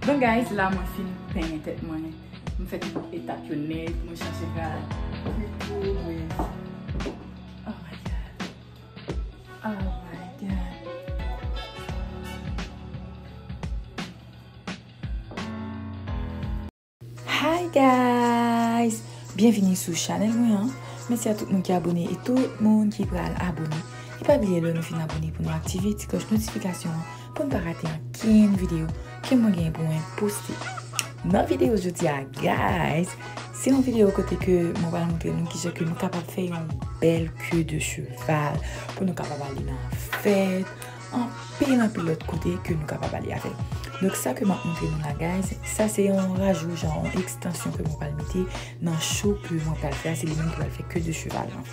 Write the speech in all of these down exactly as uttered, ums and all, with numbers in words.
Bon, guys, la mwen fin penyen tèt mwen. Mwen fè tout etap yo nèt, mwen chanje rad. Mwen tou, mwen. Oh my God. Oh my God. Hi guys! Byenvini sou chanèl mwen an. Mèsi a tout moun ki abone e tout moun ki pral abone. E pa bliye lè nou fin abone pou nou aktive ti klòch notifikasyon an pou n pa rate ankenn videyo ke mwen gen pou mwen poste. Nan videyo jodi a, guys, se yon videyo kote ke mwen pral montre nou kijan ke nou kapab fè yon bèl queue de cheval pou nou kapab ale nan fèt, anpil, anpil lòt kote ke nou kapab ale avè l. Donk, sa ke m ap montre nou la, guys, sa se yon rajou, jan yon ekstansyon ke mwen pral mete nan chou ke mwen pral fè a, se li menm ki pral fè queue de cheval lan.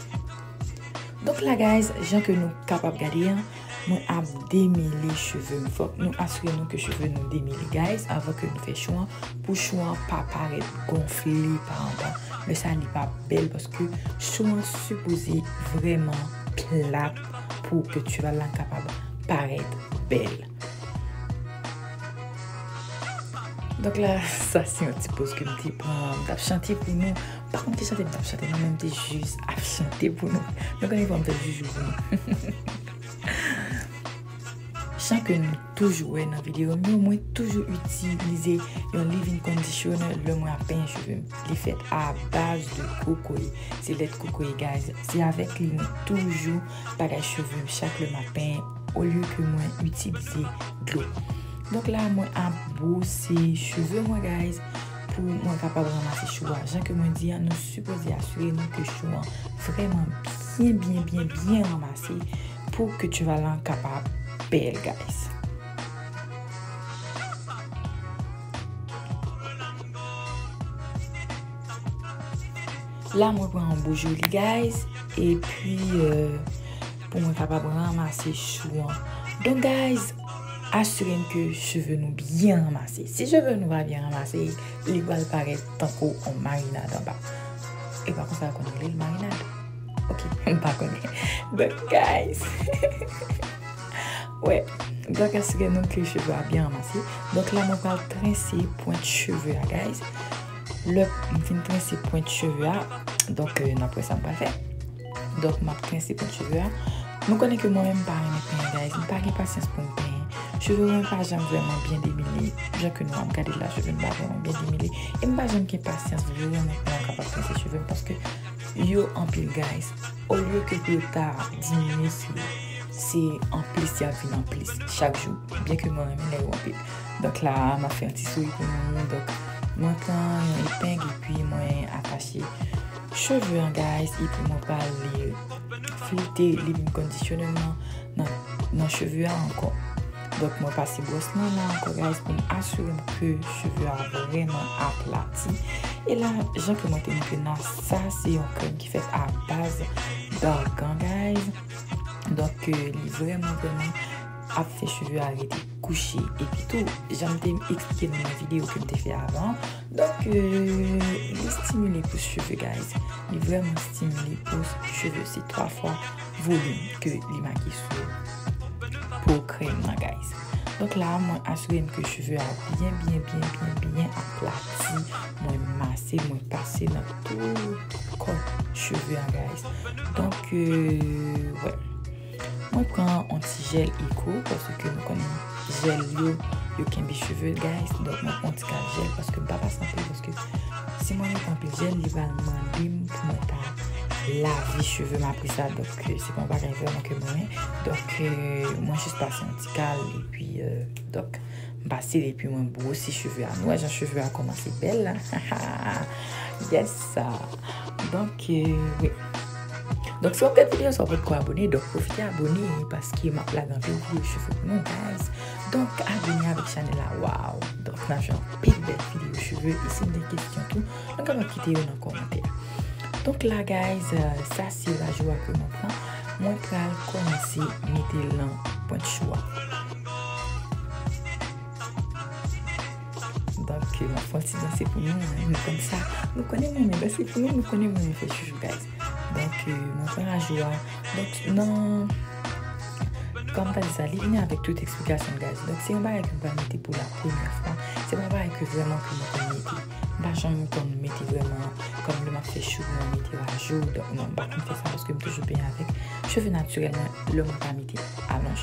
Donk la, guys, jan ke nou kapab gade an, mwen ap demele cheve m. Fòk nou asire nou ke cheve nou demele, guys, avan ke nou fè chou an, pou chou an pa parèt gonfle pa anba. Men sa, li pa bèl paske chou an sipoze vrèman plat pou ke cheval la kapab parèt bèl. Donk la, sa se yon ti poz ke m te pran, m t ap chante pou nou. M pa konn ki chante m t ap chante, non, men m te jis ap chante pou nou. Nou konnen fò m fè joujou pou nou. Jan ke nou toujou wè nan videyo m yo, mwen toujou itilize yon leave-in conditioner lè mwen ap penyen cheve m. Li fèt a baz de kokoye. Se lèt kokoye, guys. Se avèk li mwen toujou bagay cheve m chak lè m ap penyen, olye ke mwen itilize dlo. Donk la, mwen ap bwose cheve mwen, guys, pou mwen kapab ranmase chou a. Jan ke mwen di a, nou sipoze asire nou ke chou an vrèman byen, byen, byen, byen ranmase pou ke cheval lan kapab bèl, guys. La, mwen pran yon boujoli, guys, epi, euh, pou mwen kapab ranmase chou an. Donk, guys, asire n ke cheve nou byen ranmase. Si cheve nou pa byen ranmase, li pral parèt tankou yon marinad anba. E pa konsa yo konn rele l, marinad? Ok, m pa konnen. Donk, guys, wè, donk, asire nou ke cheve a byen ranmase. Donk, la, mwen pral trense pwent cheve a, guys. Lè m fin trense pwent cheve a, donk, euh, n ap wè sa m pral fè. Donk, m ap trense pwent cheve a. Nou konnen ke mwen menm m pa renmen penyen, guys. M pa gen pasyans pou m penyen. Cheve mwen pa janm vrèman byen demele. Jan ke nou ap gade la, cheve m pa vrèman byen demele. E m pa janm gen pasyans vrèman pou mwen kapab trense cheve m paske yo anpil, guys. Olye ke pou yo ta diminye, se, se anplis, y ap vin anplis chak jou. Byen ke mwen renmen lè yo anpil. Donk la, m ap fè yon ti souri pou nou. Donk, mwen pran yon epeng epi mwen atache cheve an, guys, epi mwen pral flite leave-in conditioner nan, nan, nan cheve a ankò. Donk, mwen pase bwòs mwen la ankò, guys, pou m asire m ke cheve a vrèman aplati. E la, jan ke mwen te montre n la, sa se yon krèm ki fèt a baz d'argan, guys. Donk, euh, li vrèman, vrèman ap fè cheve a rete kouche. Epi tou, jan m te eksplike nou nan videyo ke m te fè avan, donk, euh, li stimile pous cheve, guys. Li vrèman stimile pous cheve. Se twa fwa volim ke li make sou po krèm nan, guys. Donk la, mwen asire m ke cheve a byen, byen, byen, byen, byen aplati. Mwen mase, mwen pase nan tout kò cheve a, guys. Donk, euh, wè. Mwen pran yon ti jèl Eko, paske nou konnen jèl yo, yo kenbe cheve, guys. Donk, mwen pran yon ti kal jèl, paske m pa pase anpil, paske si mwen mete anpil jèl, li pral mande m pou mwen ta lave cheve m apre sa. Donk, euh, se pa yon bagay vrèman ke mwen renmen. Donk, euh, mwen jis pase yon ti kal, epi, euh, donk, m pase l epi mwen bwose cheve a. Nou wè jan cheve a kòmanse bèl la? Yes, sa. Donk, euh, wi. Donk, si w ap gade videyo sa, w potko abone, donk pwofite abone, paske m ap lage anpil videyo cheve pou nou, guys. Donk, abone avèk chanèl la, waw. Donk, n ap jwenn anpil bèl videyo cheve, e si n gen kesyon tou, nou kapab kite yo nan kòmantè. Donk la, guys, euh, sa se rajou a ke mwen pran. Mwen pral kòmanse mete l nan pwent chou a. Donk, mwen fè yon ti danse pou nou, hein. Nou konn sa. Nou konnen mwen renmen danse pou nou, nou konnen mwen renmen fè chouchou, guys. Donk, euh, mwen pran rajou a. Donk, nan, kòman m ta di sa, li vini avèk tout eksplikasyon, guys. Donk, se yon bagay ke m pral mete pou la premyè fwa. Se pa vrèman ke mwen konn mete. M pa janm konn mete vrèman, kòm lè m ap fè cheve mwen mete rajou, donk non, m pa konn fè sa paske m toujou benyen avèk cheve natirèl mwen lè mwen pa mete alonj.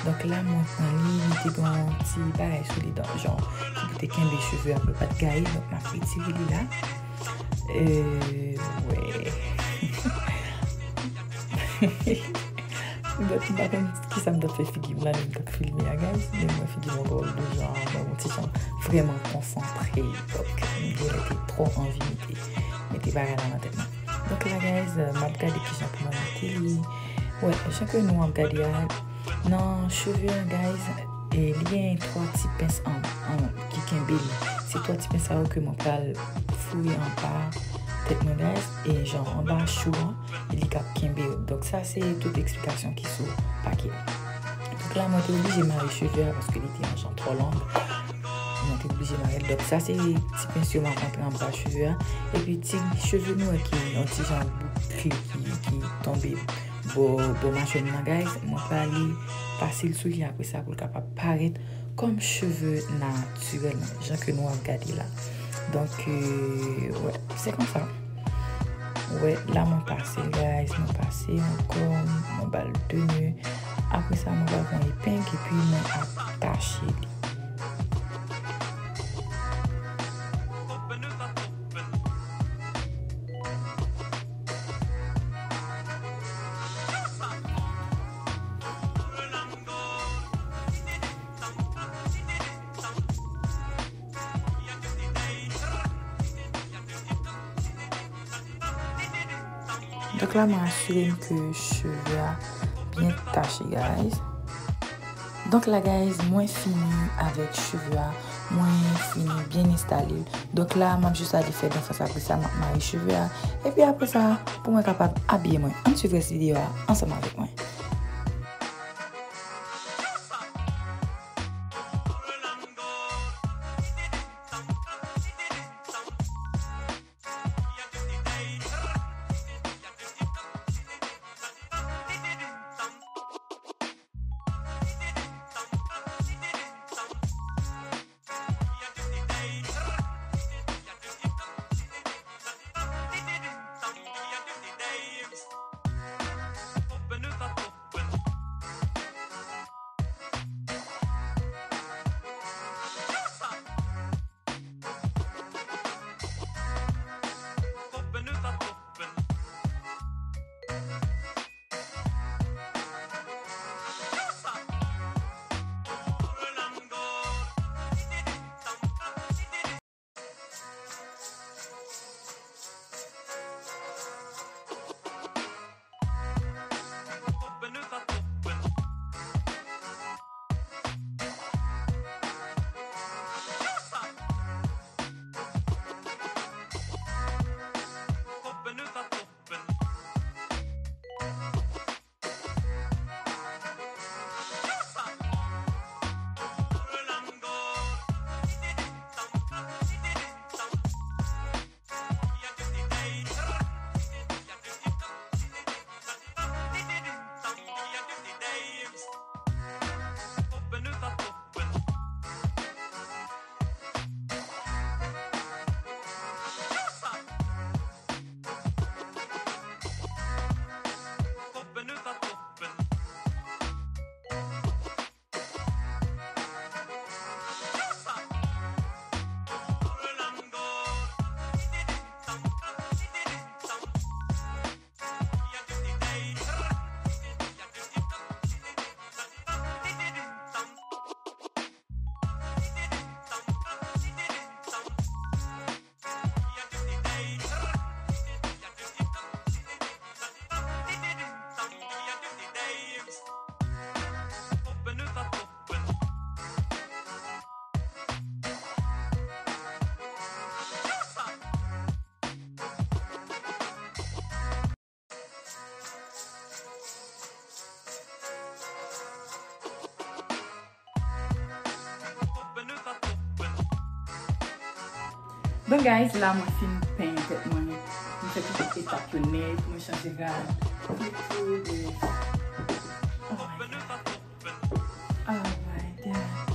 Donk la, mwen pran li, li te gen yon ti bagay sou li, donk jan ki pou te kenbe cheve a pou l pa t gaye, donk m ap retire li la. Euh, wè. Donk, m pa konn kisa m t ap fè figi m la, lè m t ap filme a, guys. Men mwen figi m ankò de jan, mwen yon ti jan vrèman konsantre. Donk, m genlè te twò anvi mete, mete bagay la nan tèt mwen. Donk la, guys, m ap gade kijan pou mwen mete li. Wè, jan ke nou ap gade a, nan cheve a, guys, e li gen twa ti pens an, an, ki kenbe li. Se twa ti pens sa yo ke mwen pral foure anba tèt mwen, guys. E jan anba chou an, li k ap kenbe yo. Donk sa se tout eksplikasyon ki sou pake a. Donk la, mwen te oblije mare cheve a paske li te yon jan twò long. Mwen te oblije mare l. Donk sa se ti pens yo m ap rantre anba cheve a. Epi ti cheve nou wè ki yon ti jan boukle ki, ki tonbe bò, bò machwè m nan, guys. Mwen prale pase l sou li apre sa pou l kapab parèt kòm cheve natirèl, jan ke nou ap gade la. Donk, euh, wè, se konsa. Wè, la mwen pase, guys, mwen pase ankò, mwen ba l de nè. Apre sa, mwen pral pran epeng epi mwen atache li. Donk la, mwen asire m ke cheve a byen tache, guys. Donk la, guys, mwen fini avèk cheve a. Mwen fini byen enstale l. Donk la, m ap jis ale fè dan fas apre sa, m ap mare cheve a. Epi apre sa, pou mwen kapab abiye mwen. Ann swiv rès videyo a ansanm avèk mwen. Bon, guys, la mwen fin penyen tèt mwen. Mwen fè tout etap yo nèt, mwen chanje rad. Tout, tout, tout. Oh my God. Oh my God.